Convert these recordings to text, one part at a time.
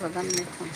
Задан метавонам.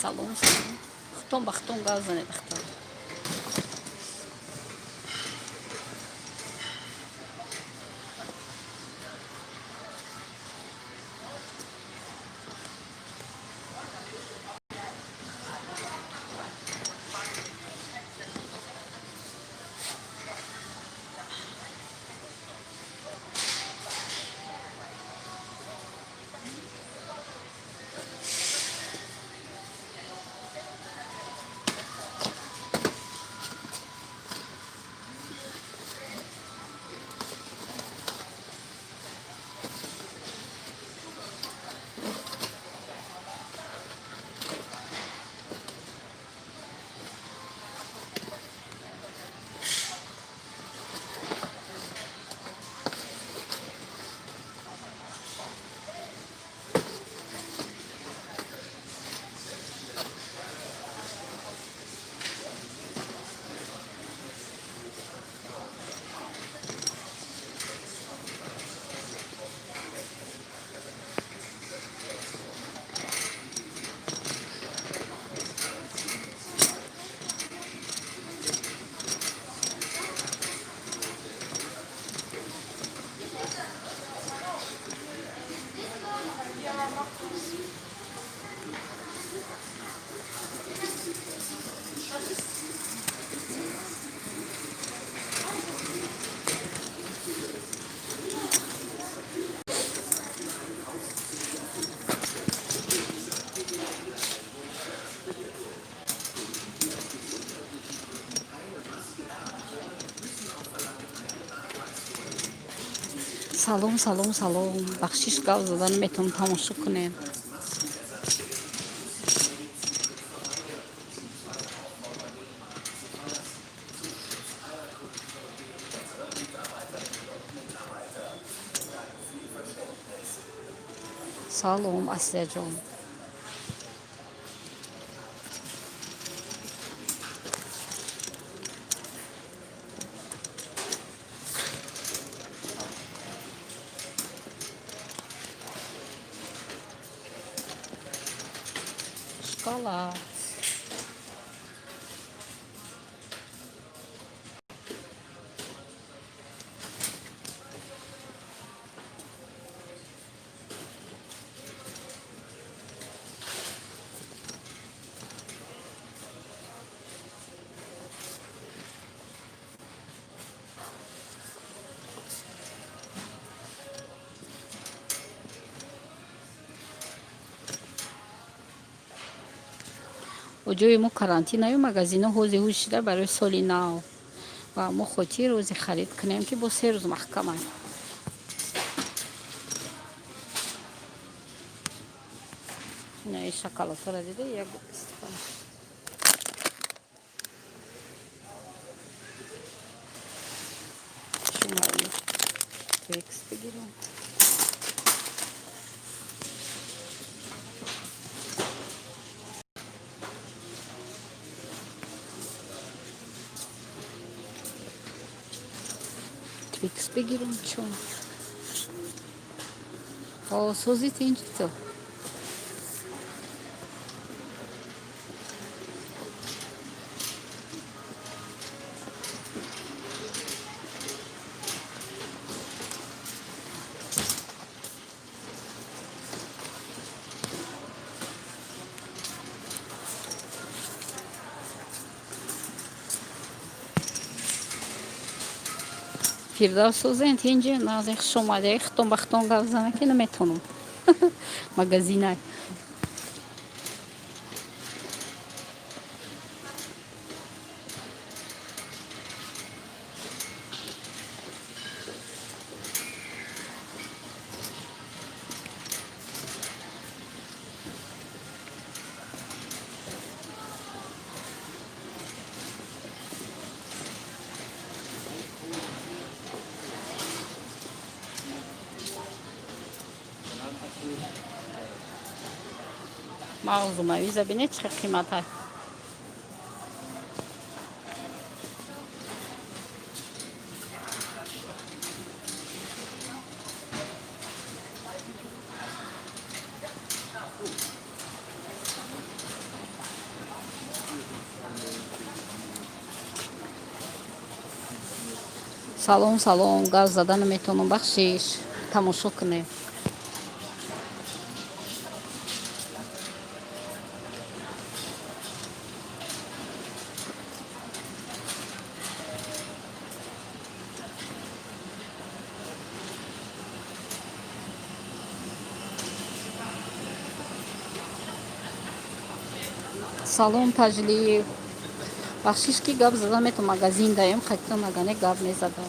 Салом, салом. Хутон ба хутон гап занед, ахтар. Салом, салом, салом. Бахшиш, гап задан метавонам, тамошо кунем. Салом, Асияҷон. Шоколад. Ҷои мо карантинаю магазино ҳози ҳуз шида барои соли нав. Ва мо хотир рӯзи харид кунем, ки бо 3 рӯз маҳкама. Инаи шоколадҳоро дида, 1,25. Шумаи Твикс бигирам. Твикс бигирам чун. Созите инҷито. Фирдавс, созен, тинҷи, назин, хуш омадед. Хитон ба хитон гап зана, ки наметонам. Магазинай. Мағзу мавиза бинед, чӣ қимата. Салом, салом, гап зада наметавонам, бахшиш, тамошо кунед. Салом, Таҷлиев, бахшиш, ки гап зада метавон, магазин даем, хатто нагане гап мезадам.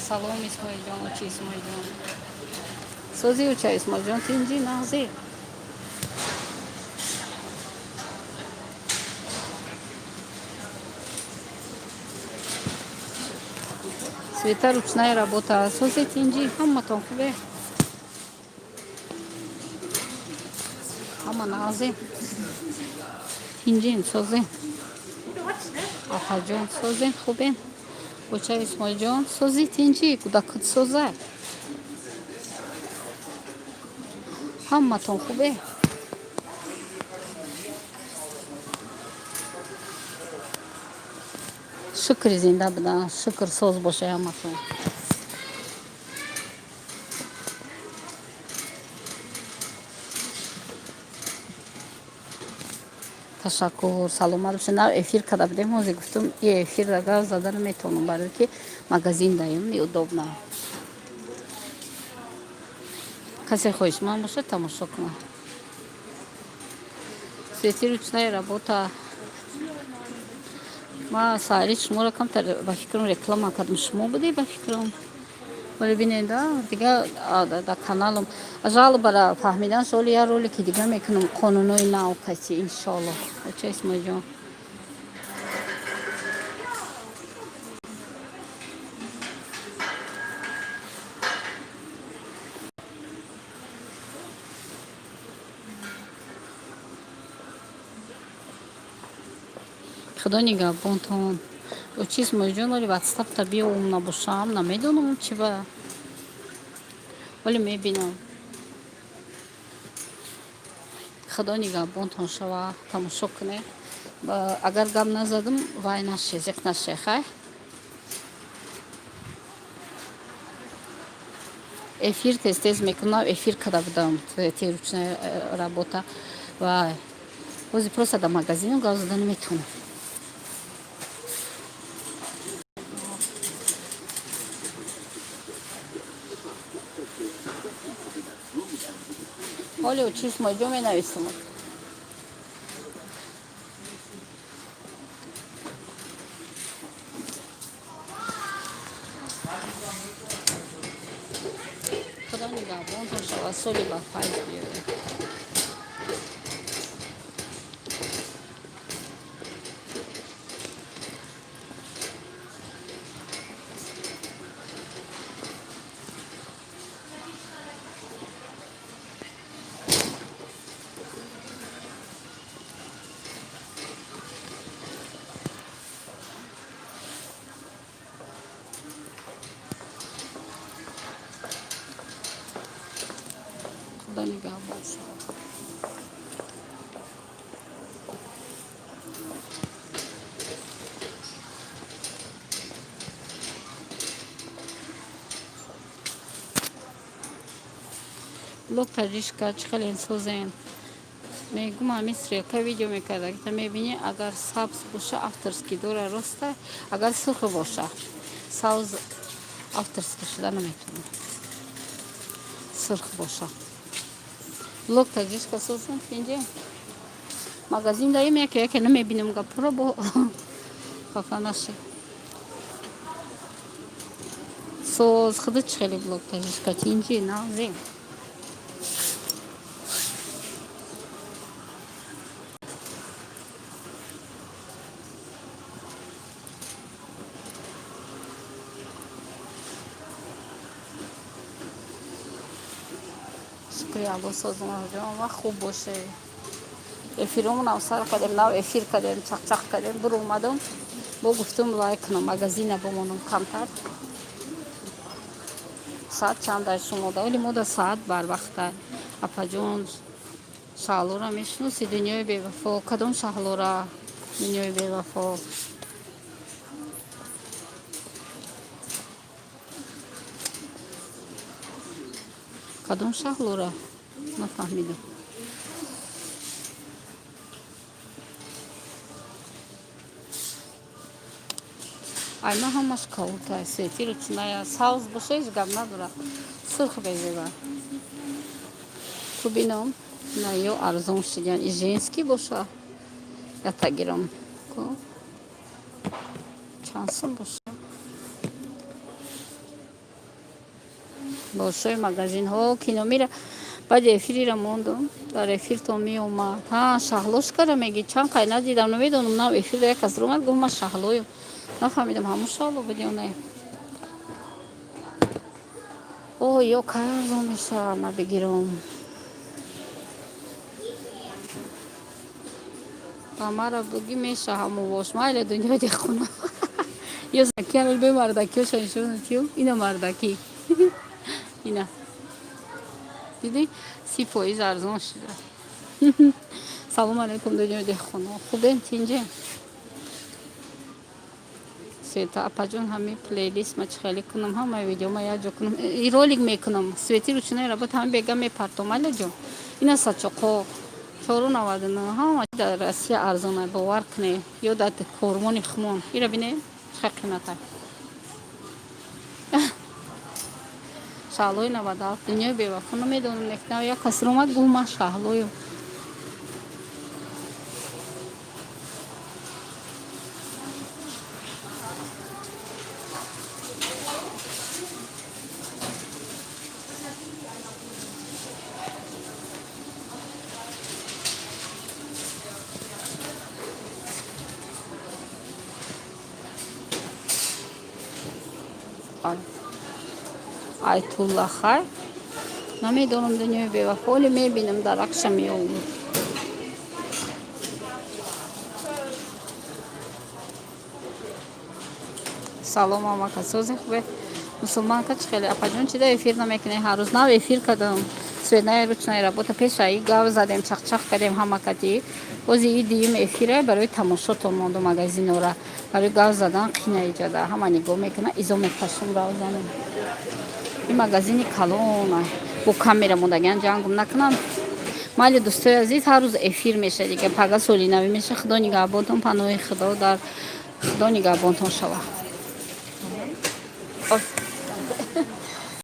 Салом, Исмоилҷон, очи Исмоилҷон, сози, оча Исмоилҷон, тинҷи, нағзи? Света, ручная работа, сози, тинҷи, ҳаматон хубе, ҳама нағзи, тинҷин, созен, апаҷон, созен, хубен, оча Исмоилҷон, сози, тинҷи, кӯдакат соза, ҳаматон хубе? Шукри, зинда будан, шукр, соз боша ҳаматон. Ташаккур, саломат бошед. На эфир карда будем, ҳозир гуфтам, и эфирра гап зада наметавонам, барое ки магазин даем, неудобно. Касе хоҳишманд бошад, тамошо кунад. Цветы, ручная работа. Ма саҳари шуморо камтар, ба фикрам, реклама кардам. Шумо будед, ба фикрам, вале бинед, дига дар каналам жалобара фаҳмидан. Соли як ролики дига мекунам, қонунҳои нав каси, иншоалло. Оча Исмоилҷон, худо нигаҳбонтон. Очи Исмоилҷон, оли ватсапта биём, набошам, намедонам чи ба, вале мебинам. Худо нигаҳбонтон шава, тамошо кунед. Агар гап назадам, вай наше, зиқ наше, хай. Эфир тез тез мекунам, эфир карда будам, ручная работа. Вай, ҳозир просто дар магазину гап зада наметавонам. Ҳоле чиз мо ҷо менависам. Худо нигаҳбонтон шавад, соли ба файз биёред. Худо нигаҳбон шавад. Блог Таҷишка, чӣ хеле созен? Мегум, ҳамин стрелка видео мекарда, гита мебинӣ, агар сабз боша, авторский дора, роста, агар сурх боша, сабз авторский шуда наметавонад, сурх боша. Блог Таҷишка, созен? Инҷа магазин даем, яке яке намебинем, гапро бо хафа нашед. Соз худ, чӣ хеле, блог Таҷишка, тинҷи нағзем? Шукри Алло, созмонҷон ва хуб боше. Эфиромонам сар кардем, нав эфир кардем, чақчақ кардем, бур омадам, бо гуфтум лай кунам, магазина бомонам камтар. Соат чанда шумода? Оли мода соат барвақта. Апаҷон, Шаҳлора мешиноси? Дунёи бевафо, кадом Шаҳлора? Дунёи бевафо. Кадом Шаҳлора? Нафаҳмидам. Айма ҳамаш каута, свети ручная, сабз боша, ҳеҷ гап надора. Сурх безеба. Ту бином, на ё арзон шидян. И женский боша. Ята гирам. Ко? Чанд сум боша? Бошои магазинҳо кино мера. Баъди эфирира мондум. Дар эфиртон меомад. Ҳа, Шаҳлошкара меги, чанд қай надидам, намедонам, нав эфирда як кас омад, гуфт, ман Шаҳлоем. Нафаҳмидам, ҳамун Шаҳло буд ё не. О, ё кай арзон мешавад, ма бигирам. Ба мара буги меша ҳамон бош. Майли, дунёи деҳқона. Ё закиам бе мардакиёша нишон тиё. Ина мардакӣ. Ина. Дидӣ? 30% арзон шуда. Салом алейкум, дунёи деҳқоно. Хубем, тинҷем? Света апаҷон, ҳами плейлист ма чӣ хеле кунам, ҳамаи видеома якҷо кунам? И ролик мекунам. Свети ручной работа ҳами бега мепартом, алаҷон. Ина сачоқо 4,99, ҳама дар Россия арзона, бовар кунед, ё дар кормони хумон. Ира бинед, чӣ қимата. Шаҳлои 97, дунёи бевафо, намедонам, некна як кас омад, гуфт, ман Шаҳлоем. Айтулла, хай, намедонам, дунёи бевафо, оле мебинам, дар акша меомад. Салом, амака, сози, хубе? Мусулманка, чӣ хеле, апаҷон, чида эфир намекунӣ ҳар рӯз? Нав эфир кардам, цветная ручная работа, пешаи гав задем, чақчақ кардем ҳама кати. Бози и дуюм эфира барои тамошотон монду магазинора. Барои гав задан қина, иҷада ҳама нигоҳ мекунад, изо мекашум, гав занем. Ин магазини калона, бо камера мондагиан, ҷангум накунам. Майли, дӯстои азиз, ҳар рӯз эфир меша дига, пага соли навӣ меша. Худо нигаҳбонтон, паноҳи Худо, дар Худо нигаҳбонтон шавад.